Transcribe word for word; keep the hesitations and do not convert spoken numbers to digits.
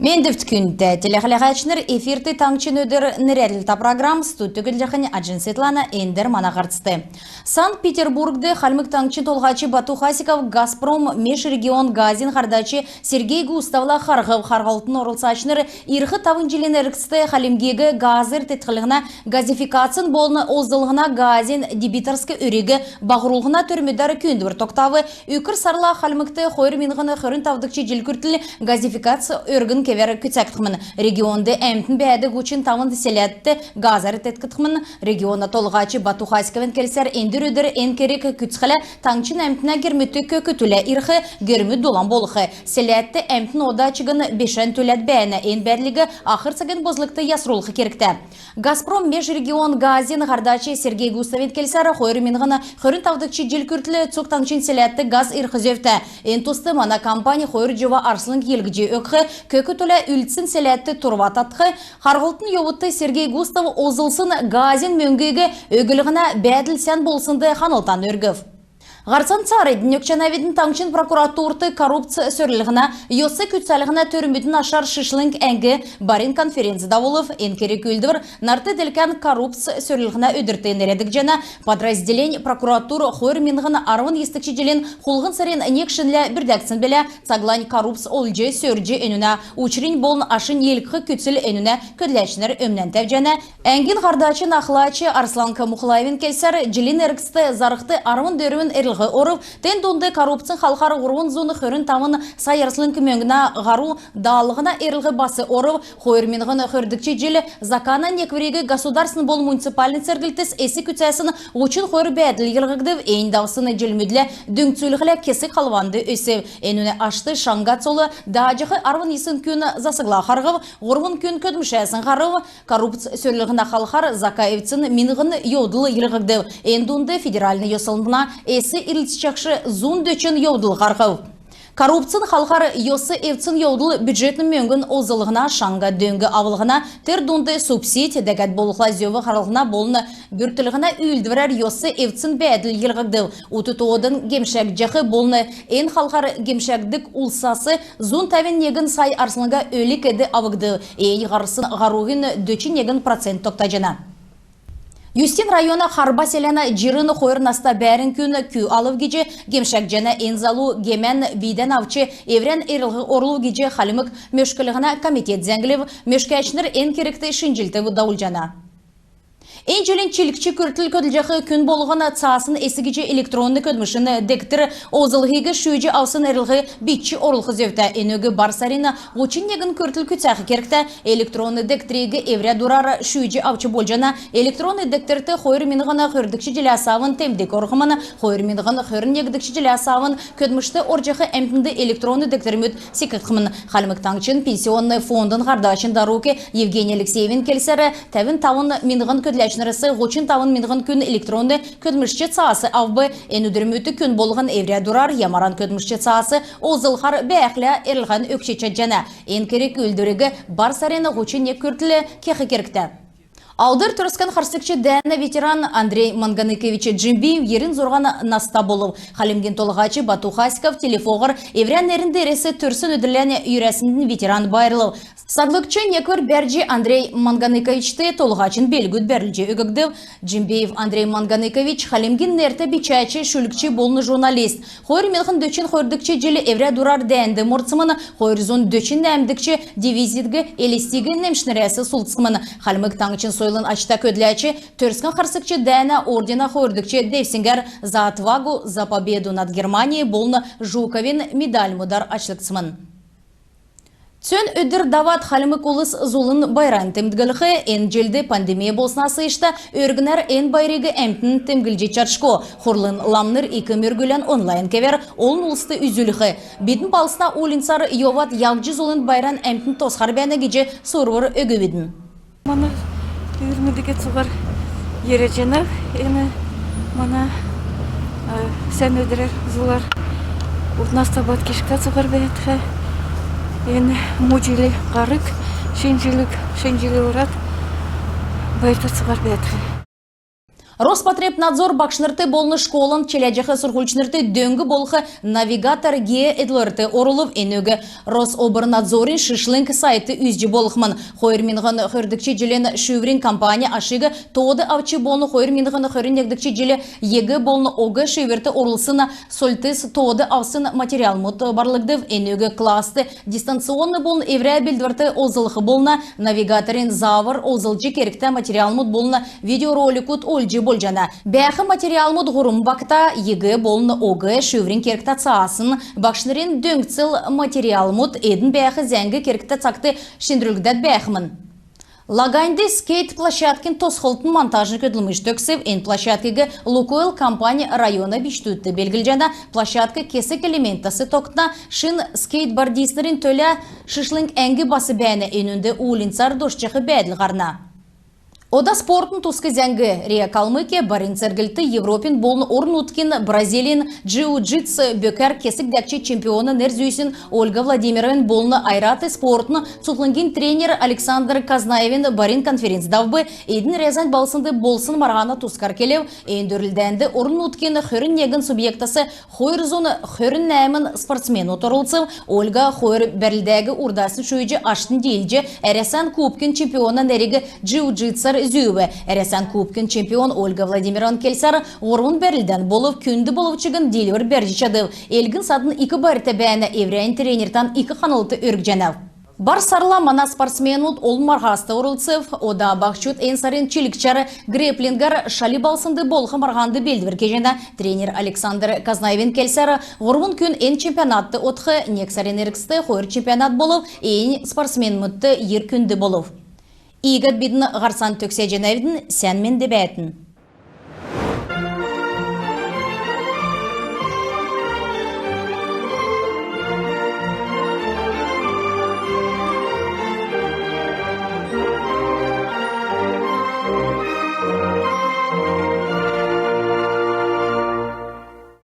Мендвт, күндтә телехәләһәчнр! Эфирт «Таңһчин өдр» нерәдлтә программ. Студьд көдлҗәхнь Аҗин Светлана. Эндр мана һарцд. Санкт-Петербургд Хальмг Таңһчин Толһач Бату Хасиков «Газпром межрегионгазин» һардач Сергей Густовла харһв. Харһлтын орлцачнр ирх тавн җилин эргцд Хальмгиг газар тетклһнә, газификацин болн олзллһна газин дебиторск өриг баһрулһна төрмүдәр күүндвр тогтав. Үкр сарла Хальмгт хойр миңһн хөрн тавдгч җил күртл газификац өргн кевәр күцәгдхмн. Регионд әмтн бәәдг һучн тавн селәдт газар теткгдхмн. Региона толһач Бату Хасиковин келсәр, эндр өдр эн керг күцхлә, таңһчин әмтнә гермүдт көк түлә ирх, гермүд дулан болх. Селәдт әмтн ода чигн бешән түләд бәәнә. Эн бәәдлиг ахр цагин болзгт ясрулх кергтә. «Газпром межрегионгазин» һардач Сергей Густовин келсәр, хойр миңһн хөрн тавдгч җил күртл цуг таңһчин селәдт газ ирх зөвтә. Эн туст мана компань хойр җува арслң йилһҗ өгх, көк түлә үлдсн селәдт турва татх. Харһлтын йовудт Сергей Густов олзлсн газин мөңгиг өглһнә бәәдл сән болснд ханлтан өргв. Һарцан цааранднь өгчәнәвидн. Таңһчин прокуратурт коррупц сөрлһнә, йос күцәлһнә төрмүдин ашар шишлң әңг барин конференц давулв. Эн керг-үүлдвр нарт делкән коррупц сөрлһнә өдрт нерәдгдҗәнә. Подразделень прокуратур хойр миңһн арвн йисдгч җилин хулһн сарин нег шинлә бүрдәгдсн билә. Цаглань коррупц олҗ, сөрҗ, энүнә учринь болн ашинь йилһх күцл энүнә көдләчнр өмнән тәвҗәнә. Әңгин һардачин ахлач Арслан Камухлаевин келсәр, җилин эргцд зарһд арвн дөрвн эрлһ орв. Тер дунд коррупцин халхар һурвн зун хөрн тавн сай арслң мөңгнә һару даалһна эрлһ бас орв. Хойр миңһн хөрдгч җил закана неквриг государственн болн муниципальн церглтс эс күцәсн һучн хойр бәәдл йилһгдв. Эн давсн җилмүдлә дүңцүлхлә кесг халванд өсв. Энүнә ашт шаңһа цол дааҗах арвн йисн күн засгла харһв, һурвн күн көдлмшәсн һарв. Коррупц сөрлһнә халхар зака эвдсн миңһн йовдл йилһгдв. Эн дунд федеральн йослһна эс ирлцҗәх зун дөчн йовдл һарһв. Коррупцин халхар йос эвдсн йовдл бюджетн мөңгн олзллһна, шаңһа дөң авлһна, тер дунд субсидь, дәкәд болхла зөв харлһна болн бүртклһнә үүлдврәр йос эвдсн бәәдл йилһгдв. Ут тоодан гемшәгдҗәх болн эн халхар гемшәгддг улсас зун тәвн негн сай арслңга өлг-эд авгдв. Эн һарсн һаруһин дөчн негн процент тогтаҗана. Юстин района Харба селәнә җирн хойр наста бәәрн күн күү алв гиҗ гемшәгдҗәнә. Эн залу гемән бийдән авч эврән эрлһ орулв гиҗ Хальмг мөшклһнә комитет зәңглв. Мөшкәчнр эн кергт шинҗллт давулҗана. Эн җилин чилгч күртл көдлҗәх күн болһн цаасн эс гиҗ электронн көдлмшин дегтр олзллһиг шүүҗ авсн эрлһ бичҗ орулх зөвтә. Энүг бар сарин һучн негн күртл күцәх кергтә. Электронн дегтриг эврә дурар шүүҗ авч болҗана. Электронн дегтрт хойр миңһн хөрдгч җиләс авн темдг орхмн. Хойр миңһн хөрн негдгч җиләс авн көдлмшт орҗах әмтнд электронн дегтрмүд секгдхмн. Хальмг Таңһчин пенсионн фондын һардачин дарук Евгений Алексеевин келсәр, тәвн тавн миңһн көдләчнрәс һучн тавн миңһн күн электронн көдлмшч цаас авв. Эн өдрмүдт күн болһн эврә дурар ямаран көдлмшч цаас олзлхар бәәхлә, эрлһән өгч чадҗана. Эн керг-үүлдвриг бар сарин һучн нег күртл кех кергтә. Алдр Төрскән харсгч дәәнә ветеран Андрей Манганыкович Джимбиев йирн зурһан наста болв. Хальмгин Толһач Бату Хасиков телефоһар эврә нерн деерәс төрсн өдрләнь йөрәснднь ветеран байрлв. Саглгч неквр бәрҗ, Андрей Манганыковичд Толһачин белгүд бәрүлҗ өггдв. Джимбиев Андрей Манганыкович хальмгин нертә бичәч, шүлгч болн журналист. Хойр миңһн дөчн хойрдгч җил эврә дурар дәәнд мордсмн. Хойр зун дөчн нәәмдгч дивизиг Элстиг немшнрәс сулдхсмн. Хальмг Таңһчин сойлын ачта көдләч, Төрскән харсгч дәәнә ордена хойрдгч девсңгәр «За отвагу, за победу над Германией» болн Жуковин медальмудар ачлгдсмн. Цөн өдр давад хальмг улс Зулын байран темдглх. Эн җилд пандемия болснас иштә өргнәр эн байриг әмтн темдглҗ чадшго. Хурлын ламнр ик мөргүлән онлайн кевәр олн улст үзүлх. Бидн балһсна уульнцар йовад, яһҗ Зулын байран әмтн тосхар бәәнә гиҗ сурвр өгүвидн. Мана үүрмүдиг цуһар йөрәҗәнәв эн мана, э, сән өдрәр, Зулар. Ут наста бәәтхә, кишгтә цуһар бәәтхә. Эн му җил һарһх, шин җил, шин җил орад, байрта цуһар бәәтхә. Роспотребнадзор багшнрт болн школан чиләҗәх сурһульчнрт дөң болх «Навигатор ГИА» эдлврт орулв. Энүг Рособрнадзорин шишлң сайтд үзҗ болхмн. Хойр миңһн хөрдгч җилин шүүврин кампанин ашиг тоод авч болн хойр миңһн хөрн негдгч җил ЕГЭ болн ОГЭ шүүврт орулсн сольлтс тоод авсн материалмуд барлгдв. Энүг класст дистанционн болн эврә белдврт олзлх болна. Навигаторин заавр олзлҗ кергтә материалмуд болн видеороликуд олҗ болҗана. Бәәх материалмуд һурвн багта: ЕГЭ болн ОГЭ шүүврин кергтә цаасн, багшнрин дөңцл материалмуд. Эдн бәәх зәңг кергтә цагт шинрүлгдәд бәәхмн. Лаганьд скейт-площадкин тосхлтын монтажн көдлмш төгсв. Эн площадкиг «Лукойл» компань района бичкдүдт белглҗәнә. Площадк кесг элементәс тогтна. Шин скейтбордистнрин төлә шишлң әңг бас бәәнә. Энүнд уульнцар дошҗах бәәдл һарна. Ода спортын туск зәңг. РИА «Калмыкия» барин церглтд Европин болн орн-нутгин, Бразилин джиу-джитс бөкәр кесг дәкҗ чемпиона нер зүүсн Ольга Владимировин болн «Айрат» спортын цутхлңгин тренер Александр Казнаевин барин конференц давв. Эдн Рязань балһснд болсн марһана тускар келв. Эн дөрлдәнд орн-нутгин хөрн негн субъектәс хойр зун хөрн нәәмн спортсменмуд орлцв. Ольга хойр бәрлдәг урдаснь шүүҗ, аштнь диилҗ, Әрәсән кубкин чемпиона нериг джиу-джитсар зүүв. Әрәсән кубкин чемпион Ольга Владимирован келсәр, һурвн бәрлдән болв. Күнд болв чигн диилвр бәрҗ чадв. Элгн-садн ик байрта бәәнә. Эврәннь тренертән ик ханлт өргҗәнәв. Бар сарла мана спортсменмуд олн марһаст орлцв. Ода баһчуд эн сарин чилгчәр грэпплингәр Шали балһснд болх марһанд белдвр кеҗәнә. Тренер Александр Казнаевин келсәр, һурвн күн эн чемпионатд одх. Нег сарин эргцд хойр чемпионат болв. Эннь спортсменмудт йир күнд болв. Иигәд бидн һарцан төгсәҗәнәвидн. Сән менд бәәтн.